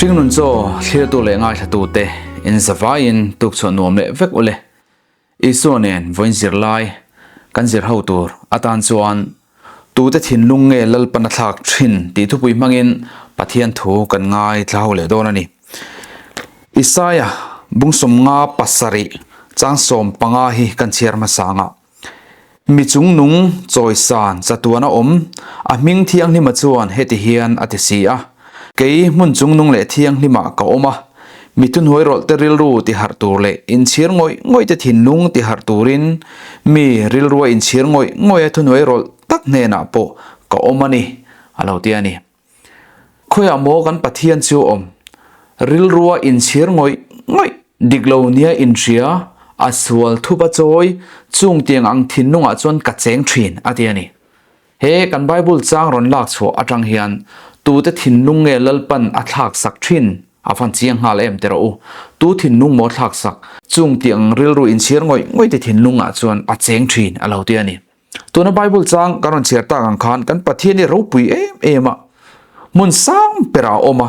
Hringnun chaw thlirtu leh ngaithlatute in zavaiin tukchhuah nuam leh vek ule. Isua nen vawiin zirlai kan zir ho tur atan chuan tute thinlung nge Lalpan a thlak thin tih thupui hmangin Pathian thu kan ngaithla ho leh dawn a ni. Isaia bung 57 chang 15 hi kan chhiar hmasa ang a. Mi chungnung chawisan chatuan a awm, a hming thianghlima chuan heti hian a ti si a, Kei hmun chungnung leh thianghlimah ka awm a, mi thuhnuai rawlh te rilru ti harh tur leh inchhir ngawih ngawih te thinlung ti harh turin mi rilrua inchhir ngawih ngawih a thuhnuai rawlh tak hnenah pawh ka awm a ni, a lo ti a ni. Khawiah maw kan Pathian chu awm? Rilrua inchhir ngawih ngawih dik lo nia inhria, a sual thup a chawi, chung tiang ang thinlungah chuan ka cheng thin, a ti a ni. He kan Bible chang rawn lak chhuah atang hian tute thinlung nge Lalpan a thlak sak thin a van chiang nghal em ti rawh u. Tu thinlung maw thlak sak, chung tiang rilru inchhir ngawih ngawih te thinlungah chuan a cheng thin, a lo ti a ni. Tuna Bible chang kan rawn chhiar tak ang khan kan Pathian hi ropui em em a, hmun sang berah a awm a,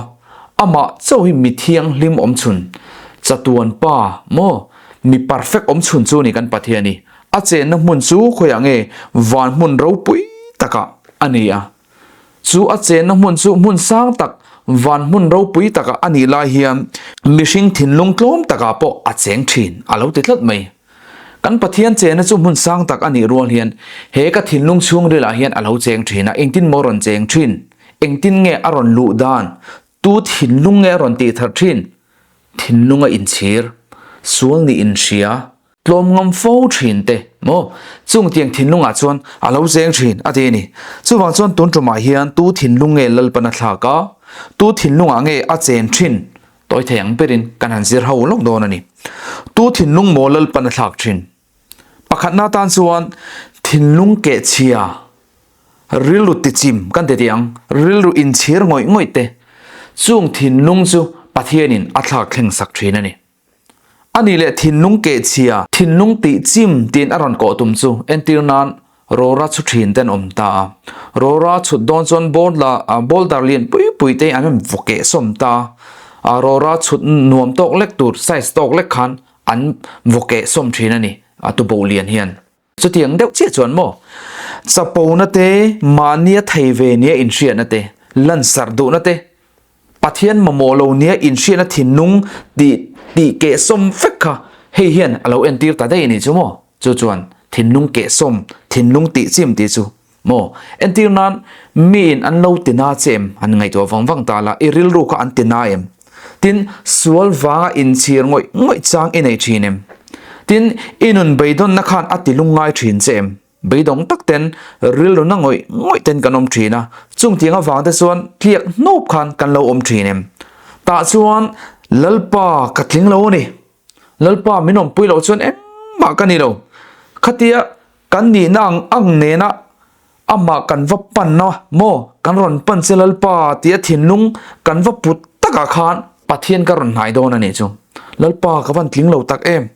amah chauh hi mi thianghlim awm chhun, chatuan pa maw, mi perfect awm chhun chu a ni kan Pathian hi. A chenna hmun chu khawiah nge van hmun ropui takah a ni a, chu a chenna hmun chu hmun sang tak van hmun ropui takah a nih lai hian mihring thinlung tlawm takah pawh a cheng thin a lo ti tlat mai. Kan Pathian chena chu hmun sang tak a nih rual hian he ka thinlung chhungrilah hian a lo cheng thin a, engtin maw rawn cheng thin? Engtin nge a rawn luh dan? Tu thinlung nge a rawn tih thar thin? Thinlung a inchhir, sual nih inhria, tlawm ngam fo thin te maw? Chung tiang thinlungah chuan a lo cheng thin a ti a ni. Chuvang chuan tun tumah hian tu thinlung nge Lalpan a thlak a, tu thinlungah nge a chen thin? Tawi thei ang berin kan han zir ho lawk dawn a ni. Tu thinlung maw Lalpan a thlak thin? Pakhatna atan chuan thinlung kehchhia, rilru tichim kan ti tih ang, rilru inchhir ngawih ngawih te, chung thinlung chu Pathianin a thlak thleng sak thin a ni. A nih leh thinlung kehchhia, thinlung tihchim tiin a rawn kawh tum chu entir nan Rora chhu thin te an awm ta a. Rora chhut dawn chuan boulder lian pui pui te an rawn vaw keh sawm ta a. Rora chhut nuam tawk lek tur size tawk lek khan an vaw keh sawm thin a ni a tuboh lian hian. Chutiang deuh chiah chuan maw chapona te mahnia thei ve nia inhriatna te lansarh duhna te Pathian mamawh lo nia inhriatna thinlung tih tih kehsawm vek kha hei hian a lo entir ta daih a nih chu maw? Chu chuan thinlung kehsawm, thinlung tih chim tih chu maw? Entir nan miin an lo ti na che em? Han ngaihtuah vang vang ta la, i rilru kha an ti na em? Tin, sual vanga inchhir ngawih ngawih chang i nei thin em? Tin, i nun beidawnna khan a ti lungngai thin che em? Beidawng tak ten rilru na ngawih ngawih ten kan awm thin a, chung tiang avang te chuan tliak hnawp khan kan lo awm thin em? Tah chuan Lalpa ka tling lo a ni, Lalpa min awmpui loh chuan engmah ka ni lo, khatia kan nihna ang ang nena amah kan va pan a maw, kan rawn pan che Lalpa tia thinlung kan va put takah khan Pathian ka rawn hnai dawn a nih chu, Lalpa ka van tling lo tak em,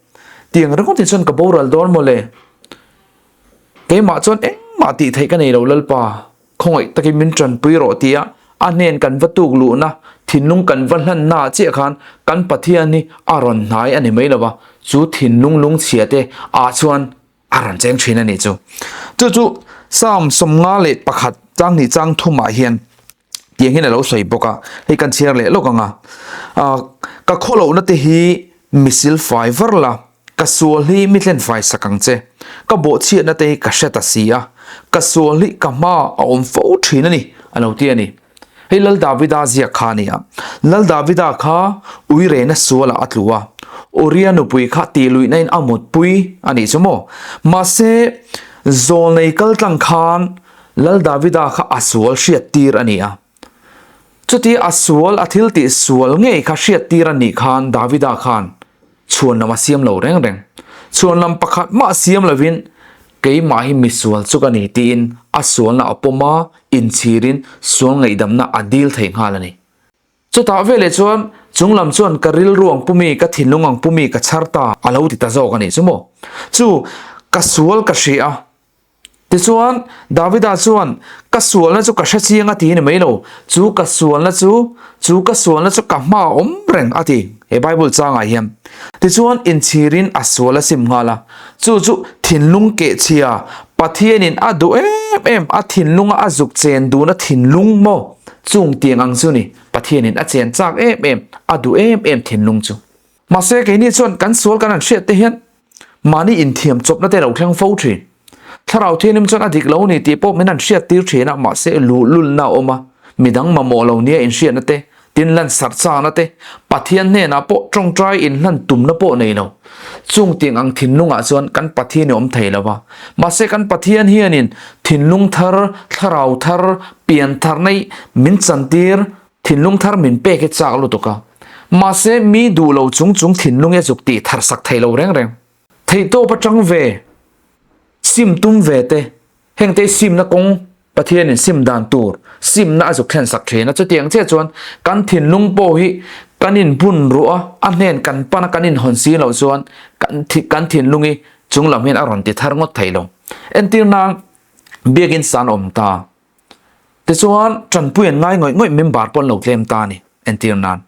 tiang ringawt hi chuan ka boral dawn mawle. Keimah chuan engmah tih theih ka nei lo Lalpa, khawngaih takin min tanpui rawh tia a hnen kan va tuk luhna, thinlung kan va hlanna ah chiah khan kan Pathian hi a rawn hnai a ni mai lo va, chu thinlung lungchhia te ah chuan a rawn cheng thin a nih chu. Chu chu Psalm 51 chang hnih chang thumah hian tiang hian a lo sawi bawk a, hei kan chhiar leh lawk ang a, ka khawlohna te hi misil fai var la, Ka sual hi mi tlen fai sak ang che. Ka bawhchhiatna te hi ka hre ta si a, ka sual hi ka hma a awm fo thin a ni, a lo ti a ni. Hei Lal Davida ziak kha a ni a. Lal Davida kha uirena sualah a tlu a, Uria nupui kha tihluihna in a mutpui a nih chu maw. Mahse, zawlnei kaltlang khan Lal Davida kha a sual hriattir a ni a. Chuti a sual a thil tih sual ngei kha hriattir a nih khan Davida khan chhuanlam a siam lo reng reng. Chhuanlam pakhat mah siam lovin keimah hi misual chu ka ni tiin a sualna a pawm a, inchhirin sual ngaihdamna a dil thei nghal a ni. Chutah veleh chuan chunglam chuan ka rilru ang pumi, ka thinlung ang pumi ka chhar ta a lo ti ta zawk a nih chu maw. Chu ka sual ka hria a. Tichuan, Davida chuan, Ka sualna chu ka hre chiang a ti ni mai lo, chu ka sualna chu, chu ka sualna chu ka hma a awm reng a ti, he Bible changah hian. Tichuan, inchhirin a sual a sim nghal a, chu chu thinlung kehchhia, Pathianin a duh em em, a thinlunga a zuk chen duna thinlung maw? Chung tiang ang chu ni, Pathianin a chen chak em em, a duh em em thinlung chu. Mahse, keini chuan kan sual kan han hriat te hian mahni inthiam chawpna te lo thleng fo thin. Thlarau Thianghlim chuan a dik lo ni tih pawh min han hriat tir thin a, mahse luhlulna a awm a, midang mamawh lo nia inhriatna te, tin lansarh chakna te, Pathian hnenah pawh tawngtai inhlan tumna pawh nei lo. Chung tiang ang thinlungah chuan kan Pathian i awm thei lo va. Mahse kan Pathian hianin thinlung thar, thlarau thar, pian tharna i min chantir Thinlung thar min pek hi chak lutuk a, mahse mi duh lo chung chung thinlung hi a zuk tih thar sak thei lo reng reng. Theihtawp atang ve, sim tum ve te, hengte hi simna kawng Pathianin sim dan tur, simna a zuk thlen sak thin a, chutiang chiah chuan kan thinlung pawh hi kan inbun ruh a, a hnen kan pan a kan inhawn si loh chuan kan kan thinlung hi chung lam hian a rawn ti thar ngawt thei lo. Entir nan biakin san awm ta. Tichuan, tanpui an ngai ngawih ngawih member pawh an lo tlem ta a ni, entir nan.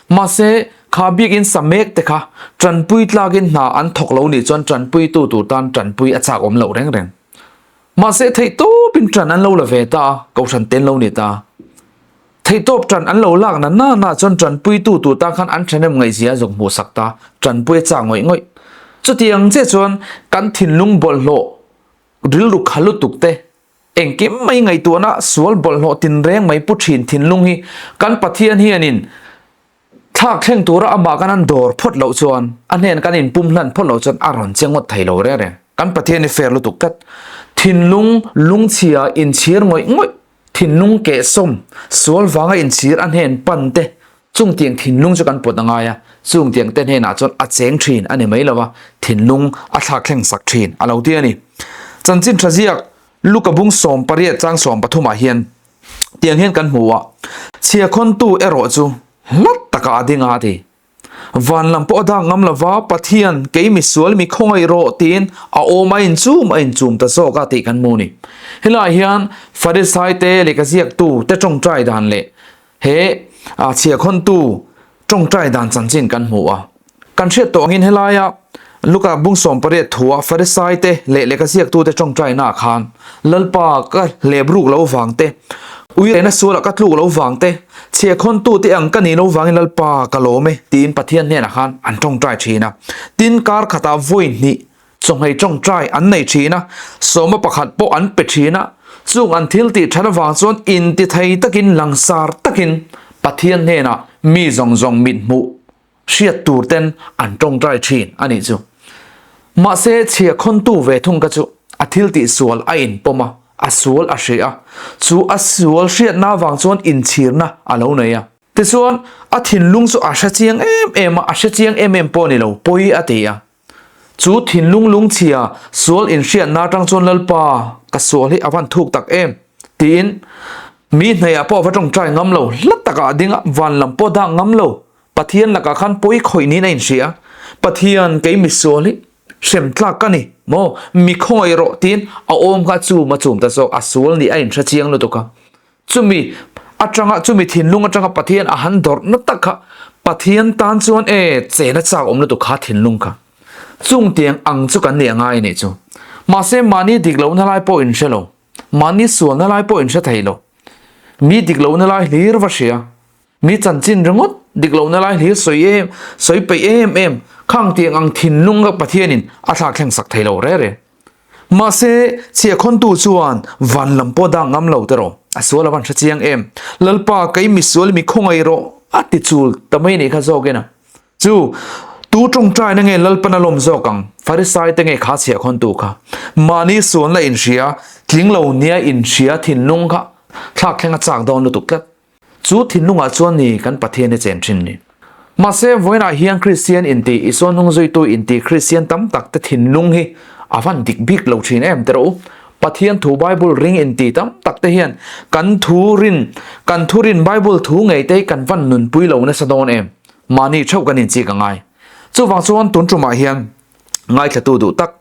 Mahse, kha biakin sa mek te kha tanpui tlakin hna an thawk lo nih chuan tanpuitu tur tan tanpui a chak awm loh reng reng. Mahse, theihtawpin tan an lo la ve ta a, kohhran te an lo ni ta. Theihtawp tan an lo lak na na na chuan tanpuitu tur tan khan an thahnem ngaihzia a zuk hmuhsak ta, tanpui a chak ngawih ngawih. Chutiang chiah chuan kan thinlung bawlhhlawh rilru kha lutuk te, Engkim mai ngaihtuahna sual bawlhhlawh tinreng mai pu thin thinlung hi kan Pathian hianin thlak thleng tura amah kan han dawr phawt loh chuan a hnen kan inpum hlan phawt loh chuan a rawn che ngawt thei lo reng reng. Kan Pathian hi fair lutuk tlat. Thinlung lungchhia inchhir ngawih ngawih, thinlung kehsawm, sual vanga inchhir a hnen pan te Chung tiang thinlung chu kan pawt a ngai a, chung tiang te hnenah chuan a cheng thin a ni mai lo a, thinlung a thlak thleng sak thin a lo ti a ni. Chanchin tha ziak Luka bung 18 chang 13 ah hian tiang hian kan hmu a, Chhiakhawntu erawh chu hlat takah a ding a a ti. Van lam pawh a dak ngam lo va, Pathian, kei misual mi khawngaih rawh tiin a awm a inchum a inchum ta zawk a tih kan hmu a ni. Helaiah hian Farisai te lehkha ziaktu te tawngtai dan leh He a chhiahkhawntu tawngtai dan chanchin kan hmu a. Kan hriat tawh angin helaia Luka bung 18 thua Farisai te leh lehkha ziaktute tawngtaina khan Lalpa ka hlep ruk lo vang te, uirena sualah ka tluk lo vang te, chhiahkhawntu te ang ka nih lo vangin Lalpa ka lawm e tiin Pathian hnenah khan an tawngtai thin a. Tin, kar khatah vawi hnih Chawhmeh tawngtai an nei thin a, sawma pakhat pawh an pe thin a, chung an thil tih that avang chuan intithei takin langsar takin Pathian hnenah mi zawng zawng mit hmuh hriat tur ten an tawngtai thin a nih chu. Mahse chhiahkhawntu ve thung kha chu a thil tih sual a inpawm a, a sual a hre a, chu a sual hriatna avang chuan inchhirna a lo nei a. Tichuan a thinlung chu a hre chiang em em a, a hre chiang em em pawh a ni lo, pawi a ti a. Chu thinlung lungchhia sual inhriatna atang chuan Lalpa, ka sual hi a van thuk tak em? tiin mi hnaihah pawh a va tawngtai ngam lo, hla takah a ding a, van lam pawh a dak ngam lo. Pathian lakah khan pawi khawih niin a inhria a, Pathian, kei mi sual hi hrem tlak ka ni maw? Mi khawngaih rawh tiin a awm kha chum a chum ta zawk, a sual nih a inhre chiang lutuk a. Chumi atanga, chumi thinlung atanga Pathian a han dawrhna tak kha Pathian tan chuan e chena chak awm lutuk kha thinlung kha. Chung tiang ang chu kan nih a ngai a nih chu. Mahse mahni dik lohna lai pawh in hre lo, mahni sualna lai pawh in hre thei lo. Mi dik lohna lai hlir va hria, mi chanchin ringawt dik lohna lai hlir sawi em, sawi peih em em, khang tiang ang thinlung kha Pathianin a thlak thleng sak thei lo re re. Mahse, chhiahkhawntu chuan van lam pawh dak ngam lo tiraw? A sual a van hre chiang em? Lalpa, kei misual mi khawngaih rawh a ti chul ta mai nih kha zawk ina. Chu, tu tawngtaina nge Lalpan a lawm zawk ang? Farisai te nge kha chhiahkhawntu kha? Mahni sualna inhria, tling lo nia inhria thinlung kha thlak thleng a chak dawn lutuk tlat. Chu thinlungah chuan ni kan Pathian hi chen thin ni. Mahse, vawiinah hian Kristian inti, Isua hnungzuitu inti Kristian tam tak te thinlung hi a van dik bik lo thin em teh rawh u. Pathian thu Bible ring inti tam tak te hian kan thu rin, kan thu rin Bible thu ngei te hi kan van nunpui lo nasa dawn em? Mahni theuh kan inchik a ngai. Chuvang chuan tun tumah hian ngaithlatu duh tak.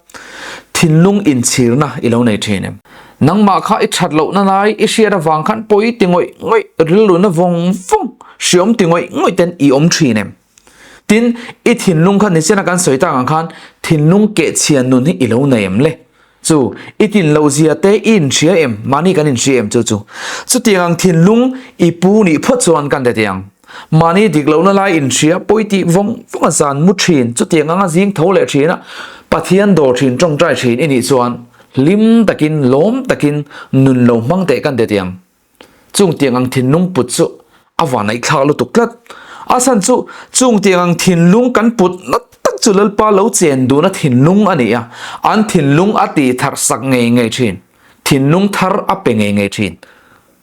Thinlung inchhirna i lo nei thin em? Nangmah kha i that lohna lai i hriat avang khan pawi ti ngawih ngawih, rilruna vawng vawng, hriawm ti ngawih ngawih ten i awm thin em? Tin, i thinlung kha nichena kan sawi tak ang khan thinlung kehchhia nun hi i lo nei em le? Chu, i tin loh zia te i inhria em? Mahni kan inhria em chu chu? Chutiang ang thinlung i pu nih phawt chuan kan ti ang. Mahni dik lohna lai inhria pawi tih vawng vawng a zan mu thin, chutiang anga zing tho leh thin a, Pathian dawr thin tawngtai thin i nih chuan hlim takin, lawm takin nun lo hmang teh kan ti ang. Chung tiang ang thinlung put chu a vanaihthlak lutuk tlat. A chhan chu chung tiang ang thinlung kan put na tak chu Lalpa lo chen duhna thinlung a ni a, an thinlung a tih thar sak ngei ngei thin, thinlung thar a pe ngei ngei thin.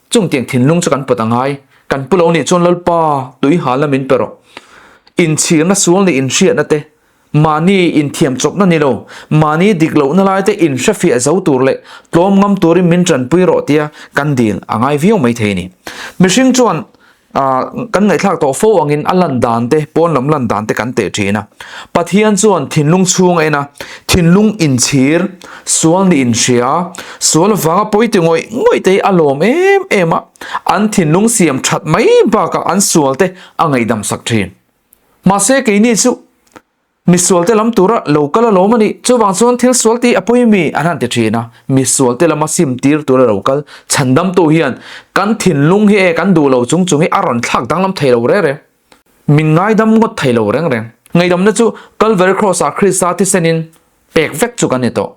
Chung tiang thinlung chu kan put a ngai, kan pu lo nih chuan Lalpa tui hal a min pe rawh. Inchhirna sual nih inhriatna te Mahni inthiam chawpna ni lo, mahni dik lohna lai te inhrefiah zo tur leh tlawm ngam turin min tanpui rawh tia kan dil a ngai viau mai thei a ni. Mihring chuan kan ngaihthlak tawh fo angin a lan dan te, pawn lam lan dan te kan teh thin a. Pathian chuan thinlung chhung a en a, thinlung inchhir, sual nih inhria, sual vanga pawi ti ngawih ngawih te hi a lawm em em a, an thinlung siam that mai bakah an sual te a ngaihdam sak thin. Mahse keini chu misualte lam tura lo kal alawm a nih, chuvang chuan thil sual tih a pawi mi an han ti thin a, misualte lama sim tir tura lo kal chhandamtu hian kan thinlung hi e kan duh lo chung chung hi a rawn thlak danglam thei lo reng reng, min ngaidam ngawt thei lo reng reng. Ngaihdamna chu Kalvary Cross-ah Krista thisenin Pek vek chu kan ni tawh.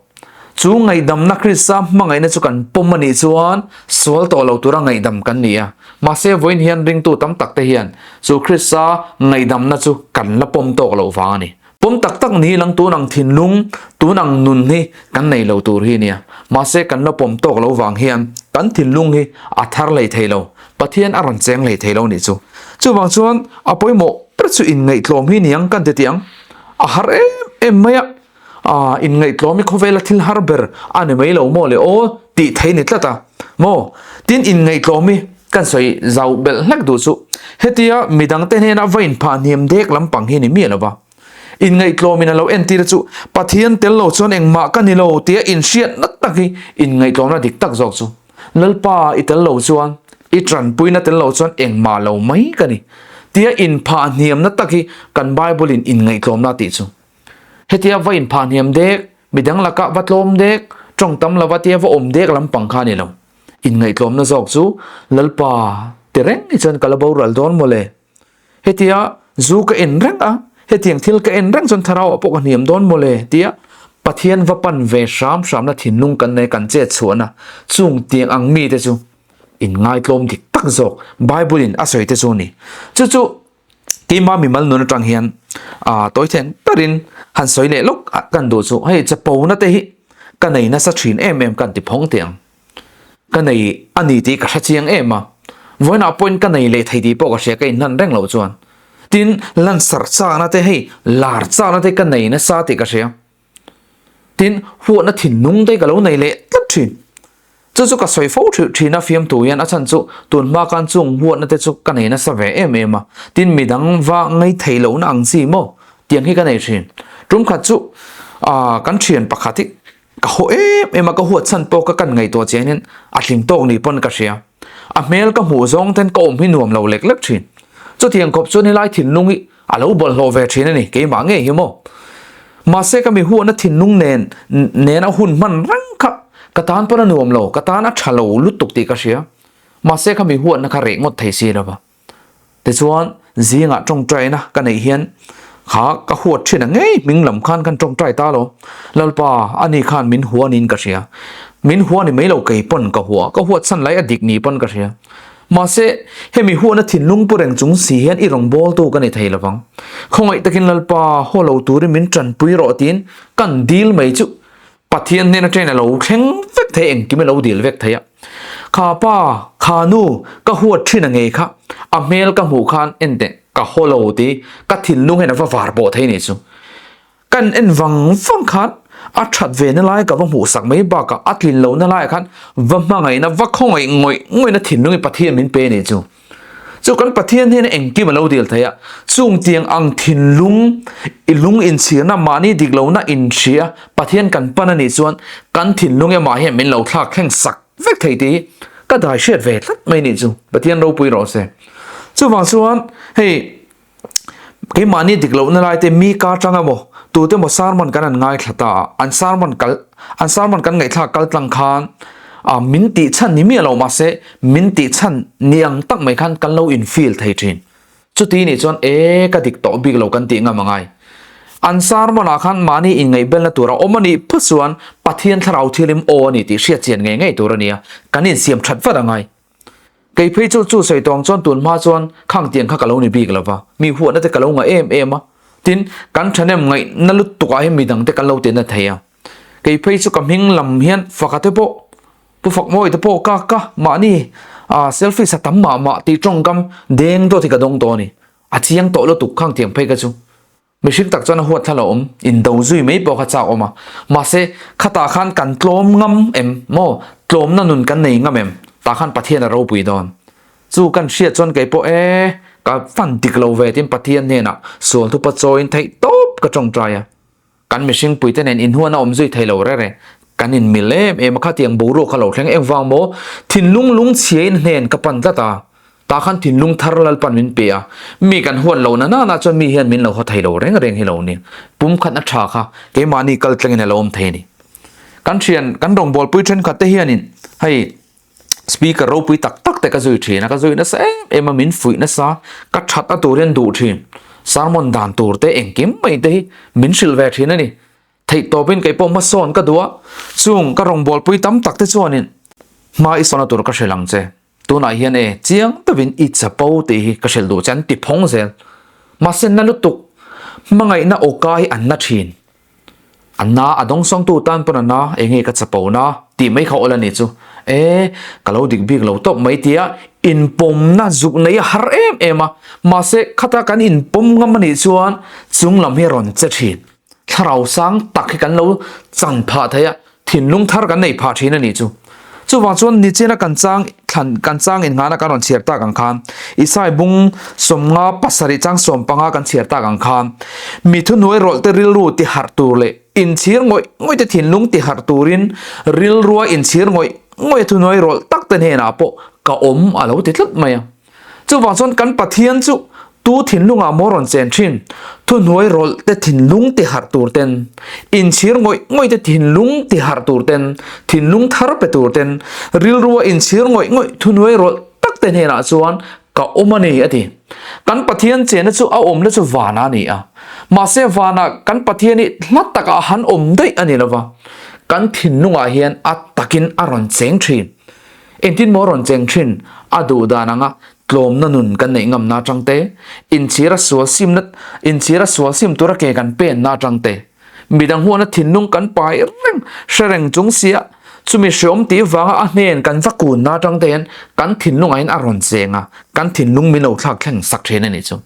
Chu ngaihdamna Krista hmangaihna chu kan pawm a nih chuan sual tawh lo tura ngaihdam kan ni a. Mahse vawiin hian ringtu tam tak te hian chu Krista ngaihdamna chu kan la pawm tawk loh vang a ni. Pawm tak tak ni lang tun ang thinlung, tun ang nun hi kan nei lo tur hi a nia. Mahse kan la pawm tawk loh vang hian kan thinlung hi a thar hlei thei lo. Pathian a rawn cheng hlei thei lo nih chu. Chuvang chuan a pawimawh ber chu inngaihtlawm hi niang kan ti tih ang. A har em em mai a, ah inngaihtlawm i khawvela thil har ber a ni mai lo maw le aw tih thei ni tlat a maw? Tin inngaihtlawm i kan sawi zau belh hlek duh chu hetia midangte hnena va inphah hniam dek lampang hi ni miah lo va. Inngaihtlawmin a lo entir chu Pathian tel lo chuan engmah ka ni lo tia inhriatna tak hi inngaihtlawmna dik tak zawk chu. Lalpa i tel lo chuan, i tanpuina tel lo chuan engmah lo mai ka ni. Tia inphah hniamna tak hi kan Bible in inngaihtlawmna tih chu. Hetia va inphah hniam dek, midang lakah va tlawm dek, tawng tam lova tia va awm dek lampang kha a ni lo. Inngaihtlawmna zawk chu Lalpa ti reng hi chuan ka la boral dawn mawle. Hetia zu ka en reng a, hetiang thil ka en reng chuan thlarau ah pawh ka hniam dawn mawle tia Pathian va pan ve hram hramna thinlung kan nei kan chet chhuahna chung tiang ang mite chu in ngaitlawm dik tak zawk Bible in a sawi te chu a ni. Chu chu keima mimal nun atang hian ah tawi theng tarin han sawi leh lawk kan duh chu hei chapo na te hi ka nei nasa thin em em kan ti phawng teh ang. Ka nei a ni tih ka hre chiang em a, vawiinah pawhin ka nei leh thei tih pawh ka hria ka inhlan reng loh chuan. Tin, lansarh chakna te hei lar chakna te ka nei nasa tih ka hria. Tin, huatna thinlung te ka lo nei leh tlat thin. Chu chu ka sawi fo theuh thin a fiamtu hian a chhan chu tun hma khan chung huatna te chu ka nei nasa ve em em a. Tin, midang va ngei theih lohna ang chi maw tiang hi ka nei thin. Tum khat chu ah kan thian pakhat hi Ka haw em em a, ka huat chhan pawh ka kan ngaihtuah chian hian a tling tawk ni pawn ka hria. A hmel ka hmuh zawng ten ka awm hi nuam lo lek lek thin. Chutiang khawp chuan helai thinlung hi a lo bawlhhlawh ve thin a ni, keimah ngei hi maw. Mahse ka mi huatna thinlung nen nen a hun hman reng kha ka tan pawn a nuam lo, ka tan a tha lo lutuk tih ka hria. Mahse ka mi huatna kha reh ngawt thei si lo va. Tichuan, zingah tawngtaina ka neih hian kha ka huat thin a ngei hming lam khan kan tawngtai ta lo. Lalpa, ani khan min hua niin ka hria. Min hua ni mai lo kei pawn ka hua, ka huat chhan lai a dik ni pawn ka hria. Mahse, hemi huatna thinlung pu reng chung si hian i rawngbawltu ka ni thei lovang. Khawngaih takin Lalpa, haw lo turin min tanpui rawh tiin kan dil mai chu Pathian hnen atangin a lo thleng vek thei, engkim a lo dil vek thei a. Kha pa, kha nu, ka huat thin a ngei kha, a hmel ka hmuh khan en teh, ka haw lo ti, ka thinlung hian a va var pawh thei ni chu. Kan en vang vang khan a that ve na lai ka va hmuh sak mai bakah a tlin lo na laiah khan va hmangaihna, va khawngaih ngawih ngawihna thinlung hi Pathian min pe ni chu. Chu kan Pathian hian engkim a lo dil thei a, chung tiang ang thinlung i lung inchhirna mahni dik lohna inhria Pathian kan pan a nih chuan kan thinlung emah hian min lo thlak thleng sak vek thei tih hi ka dai hriat ve tlat mai nih chu. Pathian ropui rawh se. Chuvang chuan hei Keimahni dik lohna lai te mi ka tang emaw, tute emaw sermon kan han ngaithla ta a, an sermon kal, an sermon kan ngaihthlak kal tlang khan ah min tih chhan ni miah lo mahse min tih chhan ni ang tak mai khan kan lo in feel thei thin. Chuti nih chuan e ka dik tawh bik lo kan tih ngam angai. An sermon ah khan mahni inngaihbelna tur a awm a nih phut chuan Pathian thlarau thilim aw a ni tih hriat chian ngei ngei tur a nia, kan insiam that vat angai. Kei phei chu chu sawi tawng chuan tun hma chuan khang tiang kha ka lo ni bik lo va, mi huatna te ka lo ngah em em a, tin kan thahnem ngaihna lutuk ah hian midang te kan lo tihna thei a. Kei phei chu ka hming lam hian faka te pawh Pu Fakmawi te pawh ka ka mahni ah selfie sa tam mah mah tih tawngkam deng dawt hi ka dawng tawh a ni. A chiang tawh lutuk khang tiang phei kha chu. Mihring tak chuan a huat thla lo awm, indo zui mai pawh kha chak awm a. Mahse, khatah khan kan tlawm ngam em maw? Tlawmna nun kan nei ngam em? Tah khan Pathian a ropui dawn. Chu kan hriat chuan kei pawh e, ka fan dik lo ve tiin Pathian hnenah sual thupa chawiin theih tawp ka tawngtai a. Kan mihring puite nen inhuan a awm zui thei lo rere. Kan inmil em em a khatiang boruak kha lo thleng engvang maw? Thinlung lungchhiain hnen ka pan tlat a. Tah khan thinlung thar Lalpan min pe a, mi kan huat lo na nana chuan mi hian min lo haw thei lo reng reng hi lo ni. Pumkhatna tha kha keimahni kal tlengin a lo awm thei a ni. Kan thian, kan rawngbawlpui thenkhat te hianin hei speaker ropui tak tak te ka zui thin a, ka zui nasa em em a, min fuih nasa, ka that a tur hian duh thin, sermon dan tur te engkim mai te hi min hrilh ve thin a ni. Theih tawpin kei pawh hmasawn ka duh a, chung ka rawngbawlpui tam tak te chuanin hma i sawn a tur ka hrilh ang che. Tunah hian e, chiang takin i chapo tih hi ka hrilh duh che an ti phawng zel. Mahse na lutuk, hmangaihna awka hi an na thin. A na a dawngsawngtu tan pawn a na, enge ka chapo na tih mai kha awl a nih chu. E, ka lo dik bik lo tawp mai tia inpawmna zuk nei a har em em a. Mahse khata kan inpawm ngam a nih chuan chung lam hi a rawn che thin. Thlarau sang tak hi kan lo chan phah thei a, thinlung thar kan nei phah thin a nih chu. Chuvang chuan nichina kan chang thlan kan chang innghahna kan rawn chhiar tak ang khan, Isai bung 57 chang 15 kan chhiar tak ang khan, mi thuhnuai rawlh te rilru ti harh tur leh inchhir ngawih ngawih te thinlung ti harh turin rilrua inchhir ngawih ngawih a thuhnuai rawlh tak te hnenah pawh ka awm a lo ti tlat mai a. Chuvang chuan kan Pathian chu tu thinlungah maw rawn chen thin? Thuhnuai rawlh te thinlung ti harh tur ten, inchhir ngawih ngawih te thinlung ti harh tur ten, thinlung thar pe tur ten, rilrua inchhir ngawih ngawih thuhnuai rawlh tak te hnenah chuan ka awm a ni a ti. Kan Pathian chenna chu a awmna chu vanah a ni a. Mahse vanah kan Pathian hi hla takah han awm daih a ni lova, kan thinlungah hian a takin a rawn cheng thin. Engtin maw rawn cheng thin a duh dan anga tlawmna nun kan neih ngamna atang te, inchhir a sual simna inchhir a sual sim tura ke kan penna atang te, midang huana thinlung kan pai reng hre reng chung sia chumi hreawm tih vanga a hnen kan va kunna atang te hian kan thinlungah hian a rawn cheng a, kan thinlung min lo thlak thleng sak thin a nih chu.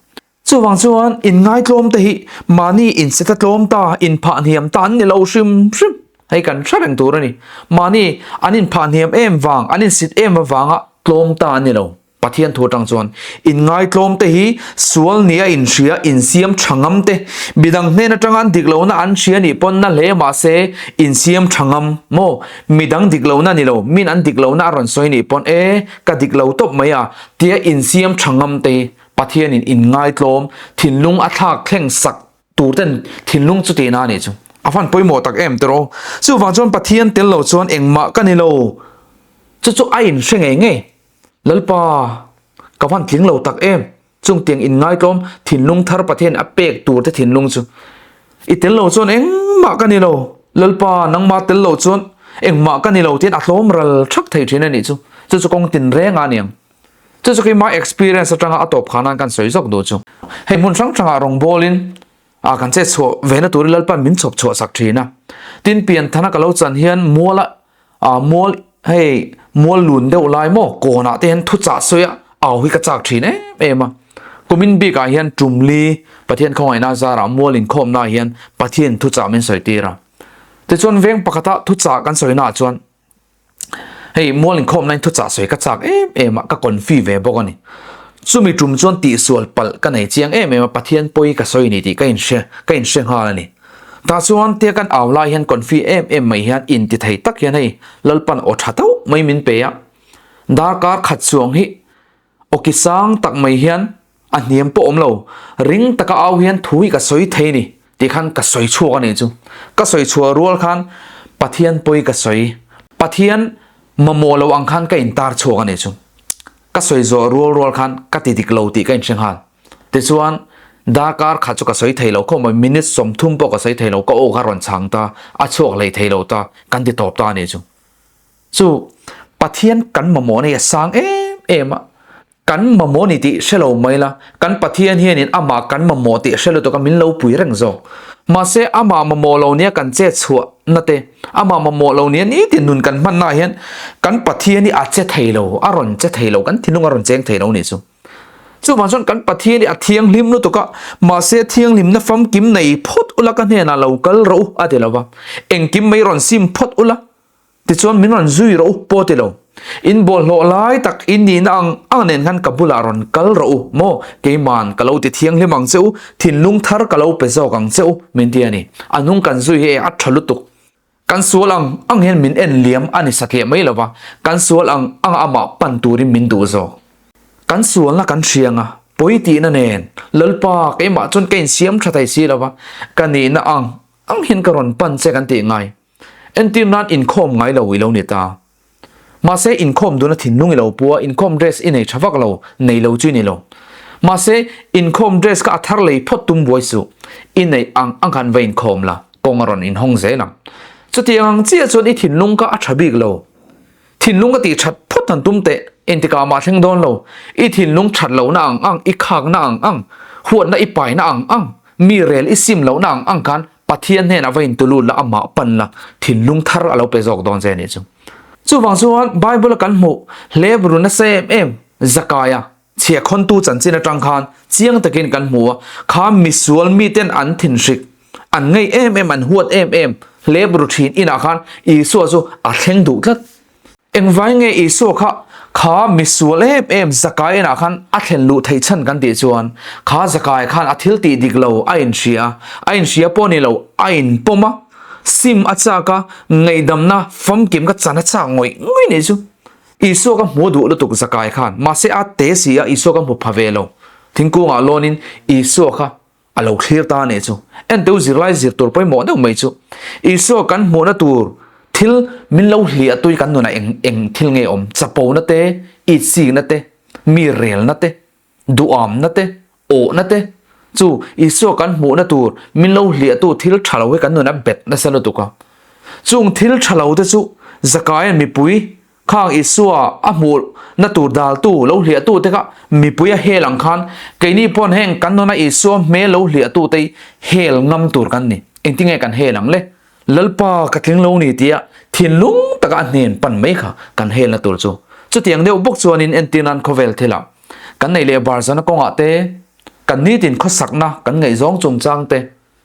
Chuvang chuan inngaitlawm te hi mahni inseta tlawm ta, inphah hniam ta an ni lo hrim hrim. Hei kan hre reng tur a ni. Mahni an inphah hniam em vang, an insit em avanga tlawm ta an ni lo. Pathian thu atang chuan inngaitlawm te hi sual nia inhria, insiam tha ngam te, midang hnen atanga an dik lohna an hria nih pawn na hle mahse insiam tha ngam maw? Midang dik lohna ni lo, min an dik lohna a rawn sawi nih pawn e ka dik lo tawp mai a tia insiam tha ngam te hi Pathianin inngaitlawm thinlung a thlak thleng sak tur ten thinlung chu tihna a nih chu. A van pawimawh tak em tiraw? Chuvang chuan Pathian tel lo chuan engmah ka ni lo. Chu chu a inhre ngei ngei. Lalpa, ka van tling lo tak em? Chung tiang inngaitlawm thinlung thar Pathian a pek tur te thinlung chu. I tel lo chuan engmah ka ni lo. Lalpa, nangmah tel lo chuan engmah ka ni lo tiin a tlawm ral thak thei thin a nih chu. Chu chu kawng tinreng a niang. Chu chu keimah experience atanga a tawp khan an kan sawi zawk duh chu. Hei hmun hrang hrangah rawngbawlin a kan chet chhuah ve na turin Lalpan min chhawp chhuah sak thin a. Tin pianthana ka lo chan hian muala a mual hei mual lun deuh lai maw kawnah te hian thuchah sawi a au hi ka chak thin em em a. Kumin bikah hian tumli Pathian khawngaihna zarah mual inkhawmna hian Pathian thuchah min sawi tir a. Tichuan veng pakhata thuchah kan sawina ah chuan Hei mual inkhawmna in thuchah sawi ka chak em em a, ka confi ve bawk a ni. Chumi tum chuan tihsual palh ka nei chiang em em a, Pathian pawi ka sawi ni tih ka inhre ka inhre nghal a ni. Tah chuan tia kan au lai hian confi em em mai hian inti thei tak hian hei Lalpan aw tha tauh mai min pe a, darkar khat chuang hi awki sang tak mai hian a hniam pawh awm lo, ring taka au hian thu hi ka sawi thei ni tih khan ka sawi chhuak a nih chu. Ka sawi chhuah rual khan Pathian pawi ka sawi, Pathian mamawh lo ang khan ka intar chhuak a nih chu. Ka sawi zawh rual rual khan ka ti dik lo tih ka inhre nghal. Tichuan, darkar khat chu ka sawi thei lo khawp mai, minute 30 pawh ka sawi thei lo, ka aw kha rawn chhang ta, a chhuak hlei thei lo ta, kan ti tawp ta a nih chu. Chu Pathian kan mamawh na hi a sang em em a, kan mamawh ni tih hre lo mai la, kan Pathian hianin amah kan mamawh tih hre lutuk a min lo pui reng zawk. Mahse, amah mamawh lo nia kan chet chhuah na te, amah mamawh lo nia nitin nun kan hman naah hian kan Pathian hi a che thei lo, a rawn che thei lo, kan thinlung a rawn cheng thei lo nih chu. Chuvang chuan kan Pathian hi a thianghlim lutuk a, mahse thianghlimna famkim nei phawt ula ka hnenah lo kal rawh u a ti lo va, engkim mai rawn sim phawt ula Tichuan min rawn zui rawh u pawh ti lo. In bawlhhlawh lai tak in nihna ang ang nen khan ka bulah rawn kal rawh u maw? Keiman ka lo ti thianghlim ang che u, thinlung thar ka lo pe zawk ang che u min ti a ni. A hnung kan zui hi e a tha lutuk. Kan sual ang ang hian min en liam a ni satliah mai lo va, kan sual ang anga amah pan turin min duh zawk. Kan sualna kan hriang a, pawi tihna nen, Lalpa keimah chuan ka insiam tha thei si lo va, ka nihna ang ang hian ka rawn pan che kan tih ngai. Entir nan inkhawm ngai lo i lo ni ta. Mahse inkhawm duna thinlung i lo pu a, inkhawm dress i nei tha vak lo, nei lo chu i ni lo. Mahse inkhawm dress kha a thar lei phawt tum buai suh, i neih ang ang khan va inkhawm la, kawng a rawn inhawng zel ang. Chutiang ang chiah chuan i thinlung kha a tha bik lo. Thinlung ka tih that phawt han tum teh, engtikah mah thleng dawn lo. I thinlung that lohna ang ang, i khakna ang ang, huatna i paina ang ang, mi rel i sim lohna ang ang khan Pathian hnenah va intulut la, amah pan la, thinlung thar a lo pe zawk dawn che a nih chu. Chuvang chuan Bible a kan hmuh hlep ru nasa em em Zakaia chhiahkhawntu chanchin atang khan chiang takin kan hmu a, kha misual miten an thinhrik, an ngei em em, an huat em em hlep ru thin inah khan Isua chu a thleng duh tlat. Engvai nge Isua kha kha misual em em Zakai inah khan a thlen luh theih chhan kan tih chuan kha Zakai khan a thil tih dik lo a inhria, a inhria pawh ni lo a inpawm a, sim a chak a, ngaihdamna famkim ka chan a chak ngawih ngawih nih chu. Isua ka hmu duh lutuk Zakai khan mahse a te si a Isua ka hmu pha ve lo. Thingkungah lawnin Isua kha A lo thlir ta a nih chu. Enteu zirlai zir tur pawimawh deuh mai chu. Isua kan hmuhna tur thil min lo hliah tui kan nunah eng eng thil nge awm? Chapona te, itsikna te, mi relna te, duhamna te, awhna te chu Isua kan hmuhna tur min lo hliahtu thil tha lo hi kan nunah bet nasa lutuk a. Chung thil tha lo te chu Zakaia'n mipui Khang Isua a hmuh na tur daltu lo hliahtu te kha mipui a hel ang khan keini pawn heng kan nuna Isua hmel lo hliahtu te hi hel ngam tur kan ni. Engtinge kan hel ang le? Lalpa ka tling lo ni tia thinlung taka a hnen pan mai kha kan hel na tur chu. Chutiang deuh bawk chuanin entir nan khawvel thilah kan neih leh barzana kawngah te, kan nitin khawsakna kan ngaihzawng chungchang te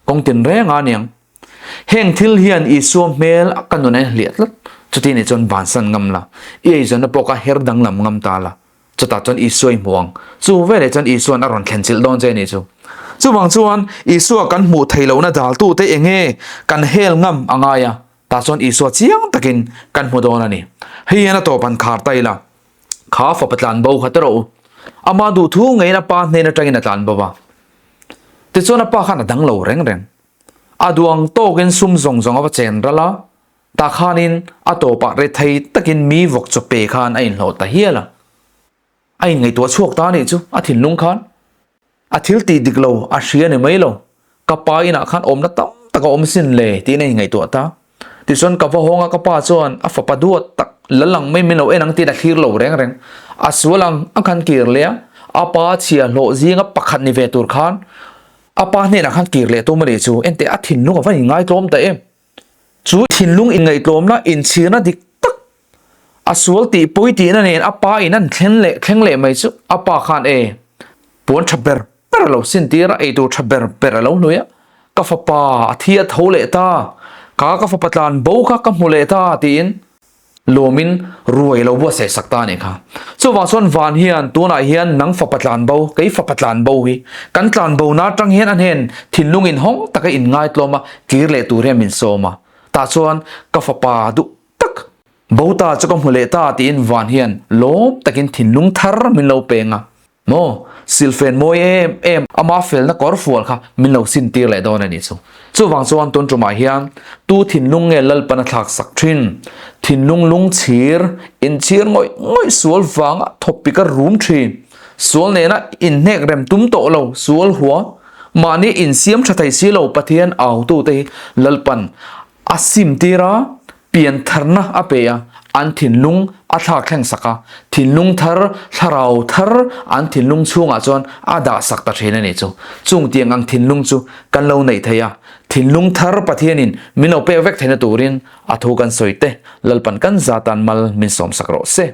kawng tinreng a niang. Heng thil hian Isua hmel a ka nun a hliah tlat. Chuti nih chuan vansan ngam la, i eizawnna pawh kha her danglam ngam ta la, chutah chuan Isua i hmu ang. Chu veleh chuan Isua'n a rawn thlen chilh dawn che nih chu. Chuvang chuan Isua kan hmuh theih lohna daltute eng nge kan hel ngam a ngai a, tah chuan Isua chiang takin kan hmu dawn a ni. Hei hian a tawp han khar ta ila, kha fapa tlan bo kha tawh rawh u. Ama duhthu ngeiin a pa hnen atangin a tlan bo va. Tichuan a pa khan a dang lo reng reng. A duang tawkin sum zawng zawng a va chen ral a, tah khanin a tawpah rethei takin mi vawk chaw pe khan a inhlawh ta hial a. A inngaihtuah chhuak ta a nih chu, a thinlung khan a thil tih dik lo a hria ni mai lo, ka pa inah khan awmna tam tak a awm sin le tiin a inngaihtuah ta. Tichuan ka va hawng a, ka pa chuan a fapa duat tak la lang mai min lo en ang tiin a thlir lo reng reng. A sual ang ang khan kir leh a, a pa chhia hlawh zinga pakhat ni ve tur khan A pa hnenah khan kir leh tum a nih chu, enteh a thinlung a va inngaihtlawm ta em? Chu thinlung inngaihtlawmna inchhirna dik tak, a sual tih pawi tihna nen a pa in an thlen leh thleng leh mai chu a pa khan e, puan tha ber ber a lo sintir a, eitur tha ber ber a lo hnui a, ka fapa a thi a tho leh ta, ka ka fapa tlan bo kha ka hmu leh ta tiin. Lawmin ruai lo buatsaih sak ta a nih kha. Chuvang chuan van hian tunah hian nang fapa tlan bo, kei fapa tlan bo hi kan tlan bo na atang hian a hnen thinlung inhawng taka inngaitlawm a kir leh tur hian min sawm a. Tah chuan ka fapa duh tak bo ta chu ka hmu leh ta tiin van hian lawm takin thinlung thar min lo peng a. Maw? Silfen mawi em em ama felna kawr fual kha min lo sin tir leh dawn a nih chu. Chuvang chuan tun tumah hian tu thinlung nge Lalpan a thlak sak thin? Thinlung lungchhir, inchhir ngawih ngawih sual vanga thawpik a rum thin. Sual nena inhnek rem tum tawh lo, sual hua, mahni insiam tha thei si lo Pathian autute hi Lalpan a sim tir a, Piantharna a pe a, an thinlung a thlak thleng sak a, thinlung thar, thlarau thar an thinlung chhungah chuan a dah sak ta thin a nih chu. Chung tiang ang thinlung chu kan lo neih thei a, thinlung thar Pathianin min lo pek vek theihna turin a thu kan sawi te Lalpan kan zatan mal min sawm sak rawh se.